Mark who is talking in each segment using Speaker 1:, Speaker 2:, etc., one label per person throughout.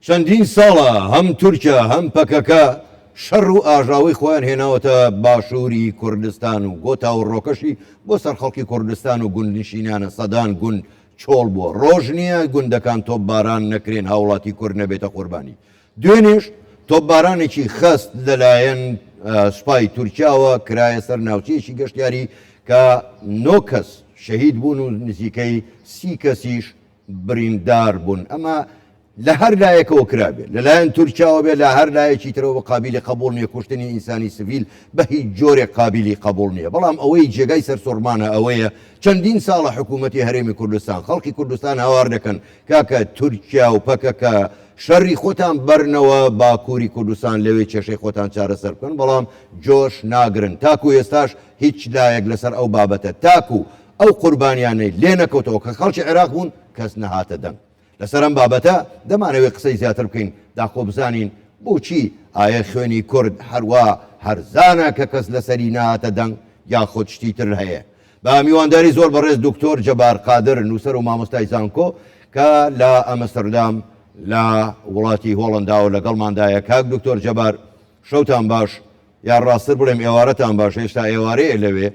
Speaker 1: چەندین ساڵە هەم تورکیا هەم پەکەکە شەڕ و ئاژاوەی خۆیان هێناوەتە باشووری کوردستان و گۆتا و ڕۆکەشی بۆ سەر خەڵکی کوردستان و گوندنشینانە سەدان گوند چۆڵ بووە ڕۆژ نییە گوندەکان تۆپباران نەکرێن هاوڵاتی کورد نەبێتە قوربانی دوێنێش تۆپبارانێکی خەست لەلایەن سوپای تورکیاوە کرایە سەر ناوچەیەکی گەشتیاری کە نۆ کەس شەهید بوون و نزیکەی سی کەسیش بریندار بوون ئەمە لە هەر لایەکەوە کرابێت لەلایەن تورکیاوە بێت لە هەر لایەکی ترەوە قابیلی قبوڵ نییە کوشتنی ئینسانی سڤیل بە هیچ جۆرێک قابیلی قبوڵ نییە بەڵام ئەوەی جێگای سەرسوڕمانە ئەوەیە چەندین ساڵە حکوومەتی هەرێمی کوردستان خەڵکی کوردستان هاوار دەکەن کاکە تورکیا و پەکەکە شەڕی خۆتان بەرنەوە باکووری کوردستان لەوێ کێشەی خۆتان چارەسەر بکەن بەڵام جۆش ناگرن تاکو ئێستاش هیچ لایەک لەسەر ئەو بابەتە تاکو ئەو قوربانیانەی لێ نەکەوتەوە کە خەڵکی عێراق بوون کەس نەهاتە دەنگ. لەسەر ئەم بابەتە دەمانەوێت قسەی زیاتر بکەین داخۆ بزانین بۆچی ئایە خوێنی کورد هەروا هەرزانە کە کەس لەسەری نەهاتە دەنگ یاخود شتی تر هەیە؟ بە میوانداری زۆر بەڕێز دکتۆر جەبار قادر نووسەر و مامۆستای زانکۆ کە لە ئەمستردام لە وڵاتی هۆڵەنداوە لەگەڵماندایە کاک دکتۆر جەبار شەوتان باش یان ڕاستتر بڵێم ئێوارەتان باش هێشتا ئێوارەیە لەوێ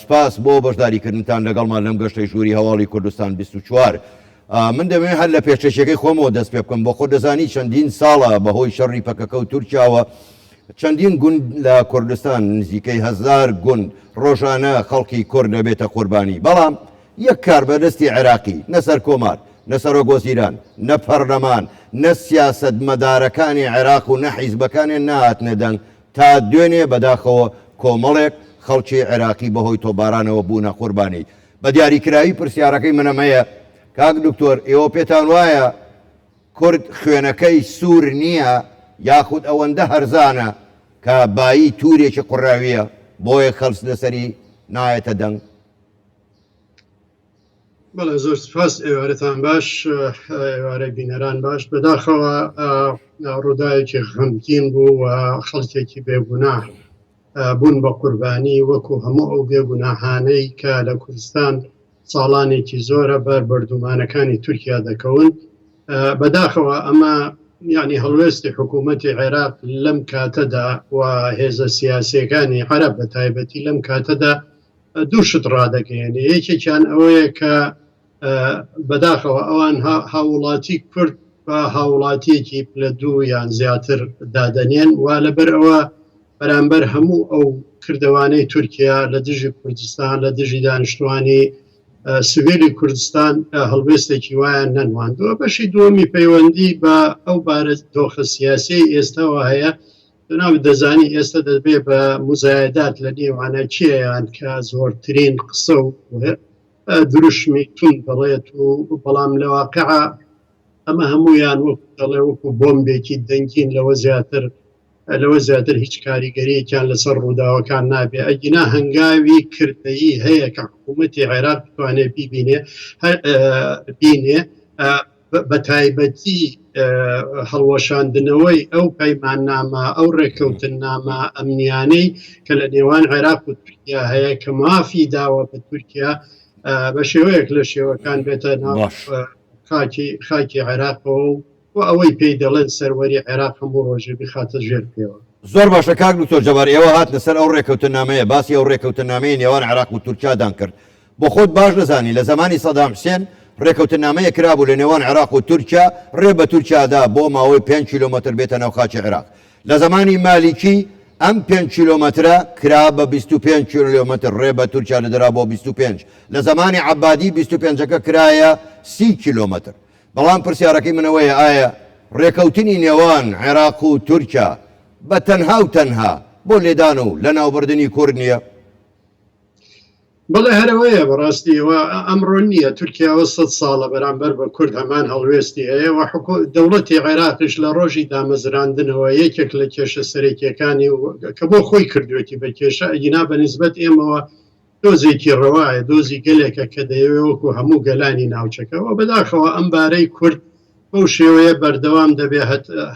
Speaker 1: سوپاس بۆ بەشداریکردنتان لەگەڵمان لەم گەشتەی ژووری هەواڵی کوردستان 24. من دەمەوێت هەر لە پێشەکیەکەی خۆمەوە دەست پێ بکەم بۆ خۆ دەزانی چەندین ساڵە بەهۆی شەڕی پەکەکە و تورکیاوە چەندین گوند لە کوردستان نزیکەی هەزار گوند ڕۆژانە خەڵکی کورد دەبێتە قوربانی بەڵام یەک کار بەدەستی عێراقی نە سەرکۆمار نە سەرۆک وەزیران نە پەرلەمان نە سیاسەتمەدارەکانی عێراق و نە حیزبەکانیان نەهاتنە دەنگ تا دوێنێ بەداخەوە کۆمەڵێک خەڵکی عێراقی بەهۆی تۆپبارانەوە بوونە قوربانی. بە دیاریکراوی پرسیارەکەی من ئەمەیە کاک دکتۆر ئێوە پێتان وایە کورد خوێنەکەی سوور نییە یاخود ئەوەندە هەرزانە کە بایی توورێکی قوڕاوییە بۆیە خەلس لەسەری نایەتە دەنگ؟
Speaker 2: بەڵێ زۆر سپاس ئێوارەتان باش ئێوارەی بینەران باش بەداخەوە ڕووداوێکی غەمگین بوو و خەڵکێکی بێگوناه بوون بە قوربانی وەکو هەموو ئەو بێگوناهانەی کە لە کوردستان ساڵانێکی زۆرە بەر بەردومانەکانی تورکیا دەکەون بەداخەوە ئەمە یعنی هەڵوێستی حکوومەتی عێراق لەم کاتەدا و هێزە سیاسیەکانی عەرەب بە تایبەتی لەم کاتەدا دوو شت ڕادەگەیەنێ یەکێکیان ئەوەیە کە بەداخەوە ئەوان هاوڵاتی کورد بە هاوڵاتیەکی پلە دوو یان زیاتر دادەنێن و لەبەر ئەوە بەرامبەر هەموو ئەو کردوانەی تورکیا لە دژی کوردستان لە دژی دانیشتوانی سویلی کوردستان هەڵوێستێکی وایان نەنواندووە بەشی دووەمی پەیوەندی بە ئەو بارە دۆخە سیاسی ئێستاوە هەیە جەنابت دەزانی ئێستا دەبێ بە موزایەدات لە نێوانە کێیان کە زۆرترین قسە و دروشمی توند دەڵێت و بەڵام لە واقع ئەمە هەمویان وەک دەڵێ وەکو بۆمبێکی دەنگین لەوە زیاتر لەوە زیاتر هیچ کاریگەریەکیان لەسەر ڕووداوەکان نابێ ئەگینا هەنگاوی کردەیی هەیە کە حکوومەتی عێراق بتوانێت بیبینێ بینێ بە تایبەتی هەڵوەشاندنەوەی ئەو پەیماننامە ئەو ڕێککەوتننامە ئەمنیانەی کە لە نێوان عێراق و تورکیا هەیە کە مافی داوە بە تورکیا بە شێوەیەک لە شێوەکان بێتە ناو خاکی خاکی عێراقەوە و ئەوەی پێی دەڵێن سەروەری عێراق هەموو ڕۆژێ بخاتە ژێر پێوە.
Speaker 1: زۆر باشە کاک دکتۆر جەبار ئێوە هاتنە سەر ئەو ڕێکەوتننامەیە باسی ئەو ڕێکەوتننامەی نێوان عێراق و تورکیادان کرد بۆ خۆت باش دەزانی لە زەمانی سەدام حسێن ڕێکەوتننامەیەک کرابوو لە نێوان عێراق و تورکیا ڕێ بە تورکیا دا بۆ ماوەی پێنج کیلۆمەتر بێتە ناو خاکی عێراق. لە زەمانی مالیکی ئەم پێنج کیلۆمەترە کرا بە 25 کیلۆمەتر ڕێ بە تورکیا دەدرا بۆ 25 لە زەمانی عەبادی 25ەکە کرایە 30 کیلۆمەتر. بەڵام پرسیارەکەی من ئەوەیە ئایا ڕێکەوتنی نێوان عێراق و تورکیا بە تەنها و تەنها بۆ لێدان و لەناوبردنی کورد نییە؟
Speaker 2: بەڵێ هەر ئەوەیە بەڕاستی ئەوە ئەمڕۆ نییە تورکیاوە سەد ساڵە بەرامبەر بە کورد هەمان هەڵوێستی هەیە و دەوڵەتی عێراقیش لە ڕۆژی دامەزراندنەوە یەکێک لە کێشە سەرەکیەکانی کە بۆ خۆی کردوێتی بە کێشە ئەگینا بە نسبەت ئێمەوە دۆزێکی ڕەوایە دۆزی گەلێکە کە دەیەوێ وەکو هەموو گەلانی ناوچەکە و بەداخەوە ئەم بارەی کورد بەو شێوەیە بەردەوام دەبێ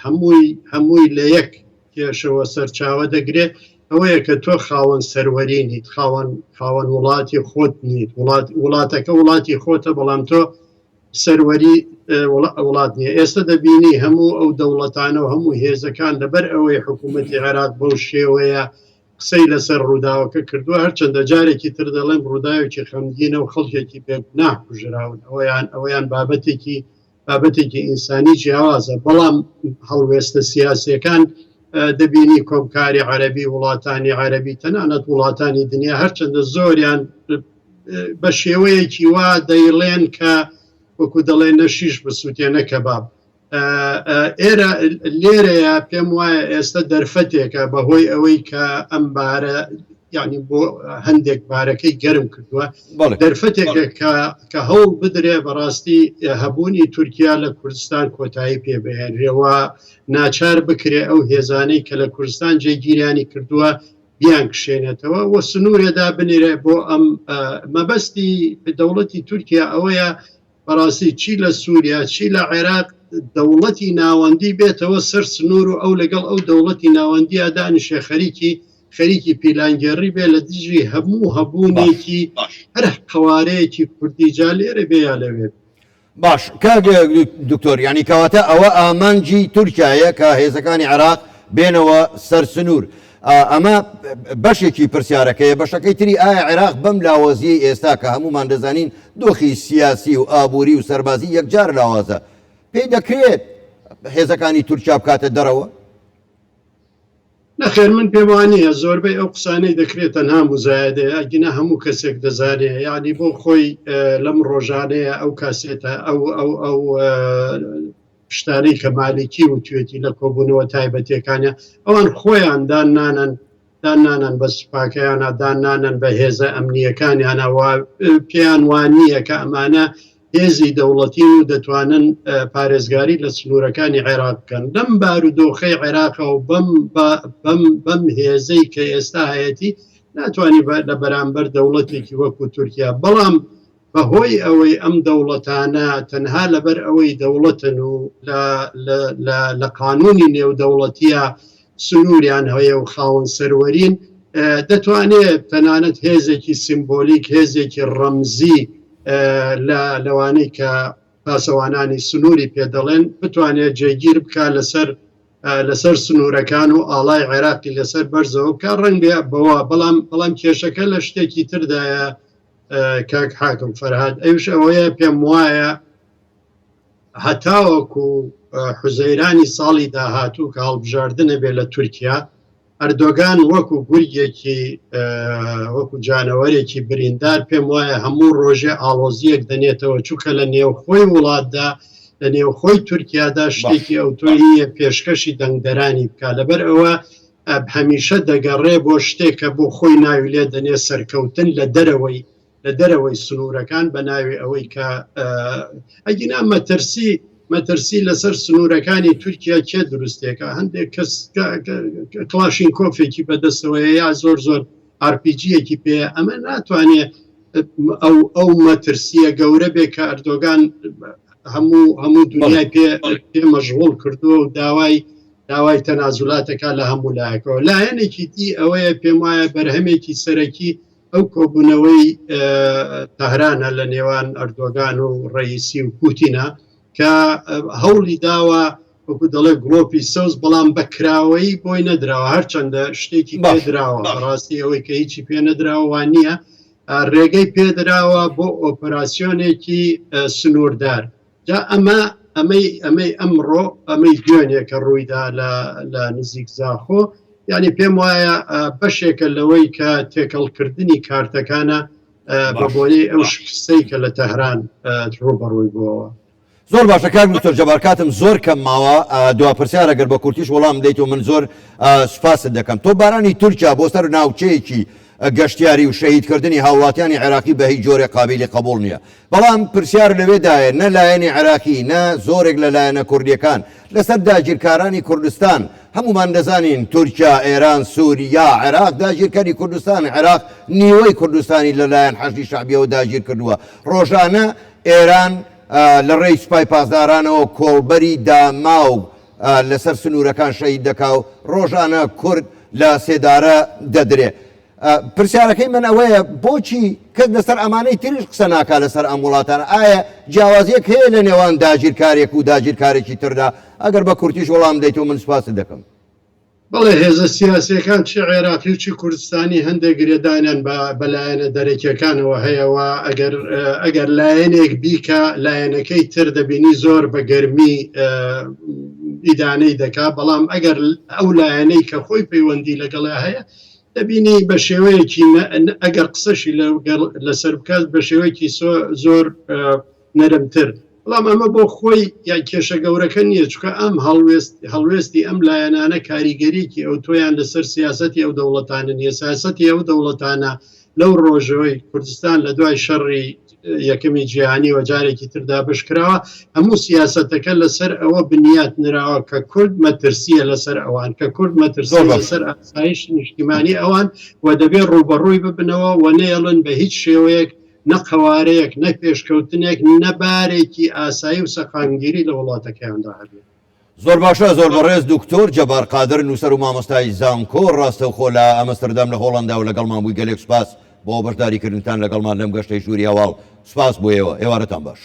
Speaker 2: هەمووی هەمووی لە یەک کێشەوە سەرچاوە دەگرێ ئەوەیە کە تۆ خاوەن سەروەری نیت خاوەن خاوەن وڵاتی خۆت نیت وڵات وڵاتەکە وڵاتی خۆتە بەڵام تۆ. سەروەری وڵات نییە. ئێستا دەبینی هەموو ئەو دەوڵەتانە و هەموو هێزەکان لەبەر ئەوەی حکوومەتی عێراق بەو شێوەیە قسەی لەسەر ڕووداوەکە کردووە، هەرچەندە جارێکی تر دەڵێم ڕووداوێکی خەمگینە و خەڵکێکی بێگوناه کوژراون، ئەوەیان ئەوەیان بابەتێکی بابەتێکی ئینسانی جیاوازە، بەڵام هەڵوێستە سیاسیەکان دەبینی کۆمکاری عەرەبی، وڵاتانی عەرەبی، تەنانەت وڵاتانی دنیا هەرچەندە زۆریان بە شێوەیەکی وا دەیڵێن کە وەکو دەڵێن نە شیش بسووتێ نە کەباب. ئێرە لێرەیە پێم وایە ئێستا دەرفەتێکە بەهۆی ئەوەی کە ئەم بارە یعنی بۆ هەندێک بارەکەی گەرم کردووە، دەرفەتێکە کە هەوڵ بدرێ بەڕاستی هەبوونی تورکیا لە کوردستان کۆتایی پێ بهێنرێەوە، ناچار بکرێ ئەو هێزانەی کە لە کوردستان جێگیریانی کردووە بیان کشێنێتەوە و سنوورێدا بنرێ بۆ ئەم مەبەستی دەوڵەتی تورکیا. ئەوەیە بەڕاستی چی لە سووریا چی لە عێراق دەوڵەتی ناوەندی بێتەوە سەر سنوور و ئەو لەگەڵ ئەو دەوڵەتی ناوەندیە دانیشێ خەریکی پیلانگێڕی بێ لە دژی هەموو هەبوونێکی هەر قەوارەیەکی کوردی، جا لێرە بێ یا لەوێ.
Speaker 1: باش کاک دکتۆر، یعنی کەواتە ئەوە ئامانجی تورکایە کە هێزەکانی عێراق بێنەوە سەر سنوور. ئەمە بەشێکی پرسیارەکەیە. بەشەکەی تری، ئایا عێراق بەم لاوازیەی ئێستا کە هەمومان دەزانین دۆخی سیاسی و ئابووری و سەربازی یەکجار لاوازە، پێی دەکرێت هێزەکانی تورکیا بکاتە دەرەوە؟
Speaker 2: نەخێر، من پێم وانییە. زۆربەی ئەو قسانەی دەکرێت تەنها موزایەدەیە، ئەگینا هەموو کەسێک دەزانێ. یعنی بۆ خۆی لەم ڕۆژانەیە ئەو کاسێتە ئەو شتانەی کە مالیکی وتوێتی لە کۆبوونەوە تایبەتیەکانە، ئەوان خۆیان دان نانن دان نانن بە سوپاکەیانە، دان نانن بە هێزە ئەمنیەکانیانەوە، پێیان وان نییە کە ئەمانە هێزی دەوڵەتین و دەتوانن پارێزگاری لە سنوورەکانی عێراق بکەن. لەم بارودۆخەی عێراقە و بەم هێزەی کە ئێستا هەیەتی ناتوانانی لە بەرامبەر دەوڵەتێکی وەکو تورکیا. بەڵام بەهۆی ئەوەی ئەم دەوڵەتانە تەنها لەبەر ئەوەی دەوڵەتن و لە قانونی نێودەوڵەتیە سنووریان هەیە و خاوەن سەروەرین، دەتوانێت تەنانەت هێزێکی سیمبۆلیک، هێزێکی ڕەمزی لە لەوانەی کە پاسەوانانی سنووری پێ دەڵێن، بتوانێت جێگیر بکە لەسەر سنوورەکان و ئاڵای عێراقی لەسەر بەرزەوە بکە، ڕەنگ بێ بەوە. بەڵام کێشەکە لە شتێکی تردایە کاک حاکم فەرهاد، ئەوش ئەوەیە پێم وایە هەتاوەکو حوزەیرانی ساڵی داهاتوو کە هەڵبژاردنە بێ لە تورکیا، ئەردۆگان وەکو گورگێکی وەکو جانەوەرێکی بریندار پێم وایە هەموو ڕۆژێ ئاڵۆزیەک دەنێتەوە، چونکە لە نێوخۆی وڵاتدا، لە نێوخۆی تورکیادا شتێکی ئەوتۆی نییە پێشکەشی دەنگدەرانی بکە. لەبەر ئەوە هەمیشە دەگەڕێ بۆ شتێک کە بۆ خۆی ناوی لێ دەنێ سەرکەوتن لە دەرەوەی سنوورەکان، بە ناوی ئەوەی کە ئەگینا مەترسی لەسەر سنوورەکانی تورکیا کێ دروستێکە؟ هەندێک کەس کڵاشین کۆفێکی بەدەستەوەیە یا زۆر زۆر RPG یەکی پێ، ئەمە ناتوانێت ئەو مەترسیە گەورە بێ کە ئەردۆگان هەموو دنیای پێ مەشغوڵ کردووە و داوای تەنازولاتەکە لە هەموو لایەکەوە. لایەنێکی دی ئەوەیە پێم وایە بەرهەمێکی سەرەکی ئەو کۆبوونەوەی تەهرانە لە نێوان ئەردۆگان و ڕئیسی و پوتینە کە هەوڵی داوە وەکو دەڵێ گڵۆپی سەوز، بەڵام بە کراوەیی بۆی نەدراوە، هەرچەندە شتێکی پێدراوە. بەڕاستی ئەوەی کە هیچی پێ نەدراوە وان نییە، ڕێگەی پێدراوە بۆ ئۆپەراسیۆنێکی سنووردار. جا ئەمە ئەمەی ئەمڕۆ، ئەمەی دوێنێ کە ڕوویدا لە نزیک زاخۆ، یعنی پێم وایە بەشێکە لەوەی کە تێکەڵکردنی کارتەکانە بە بۆنەی ئەو شکستەی کە لە تەهران ڕووبەڕووی بووەوە.
Speaker 1: زۆر باشە کاک دکتۆر جەبار، کاتم زۆر کەم ماوە، دوا پرسیار ئەگەر بە کورتیش وەڵام بدەیت و من زۆر سوپاست دەکەم. تۆپبارانی تورکیا بۆ سەر ناوچەیەکی گەشتیاری و شەهیدکردنی هاوڵاتیانی عێراقی بە هیچ جۆرێک قابیلی قبوڵ نییە. بەڵام پرسیار لەوێدایە نە لایەنی عێراقی نە زۆرێک لە لایەنە کوردیەکان لەسەر داگیرکارانی کوردستان، هەموومان دەزانین تورکیا، ئێران، سوریا، عێراق داگیرکەری کوردستان، عێراق نیوەی کوردستانی لەلایەن حەشدی شەعبیەوە داگیرکردووە، ڕۆژانە ئێران لە ڕێی سوپای پاسدارانەوە کۆڵبەری داماو لەسەر سنوورەکان شەهید دەکا و ڕۆژانە کورد لە سێدارە دەدرێ. پرسیارەکەی من ئەوەیە بۆچی کەس لەسەر ئەمانەی تریش قسە ناکا لەسەر ئەم وڵاتانە ئایا جیاوازیەک هەیە لە نێوان داگیرکارێک و داگیرکارێکی تردا ئەگەر بە کورتیش وەڵام دەیتەوە من سوپاست دەکەم.
Speaker 2: بەڵێ هێزە سیاسیەکان چی عێراقی و چی کوردستانی هەندێک گرێدانیان بە لایەنە دەرەکیەکانەوە هەیە و ئەگەر ئەگەر لایەنێک بیکا لایەنەکەی تر دەبینی زۆر بە گەرمی ئیدانەی دەکا بەڵام ئەگەر ئەو لایەنەی کە خۆی پەیوەندی لەگەڵیا هەیە دەبینی بە شێوەیەکی ئەگەر قسەشی لەسەر بکات بە شێوەیەکی زۆر نەرمتر بەڵام ئەمە بۆ خۆی یان کێشە گەورەکە نییە چکە ئەم هەڵوێست هەڵوێستی ئەم لایەنانە کاریگەریکی ئەو تۆیان لەسەر سیاستی ئەو دەوڵەتانە نییە سیاستی ئەو دەوڵەتانە لەو ڕۆژەوەی کوردستان لە دوای شەڕی یەکەمی جیهانی و جارێکی تر دابش کراوە هەموو سیاسەتەکە لەسەر ئەوە بنیات نراوە کە کورد مەترسیە لەسەر ئەوان کە کورد مەترسی لەسەر ئاسایش نیشتیمانی ئەوان و دەبێ ڕوبەڕووی ببنەوە و نەیەڵن بە هیچ شێوەیەک نە قەوارەیەک نە پێشکەوتنێک نە بارێکی ئاسایی و سەقامگیری لە وڵاتەکەیاندا هەبێت.
Speaker 1: زۆر باشە زۆر بەڕێز دکتۆر جەبار قادر نووسەر و مامۆستای زانکۆ ڕاستەوخۆ لە ئەمەستردام لە هۆڵەندا و لەگەڵمان بووی گەلێک سوپاس بۆ بەشداری کردنتان لەگەڵمان لەم گەشتەی ژووری هەواڵ سوپاس بۆ ئێوە ئێوارەتان باش.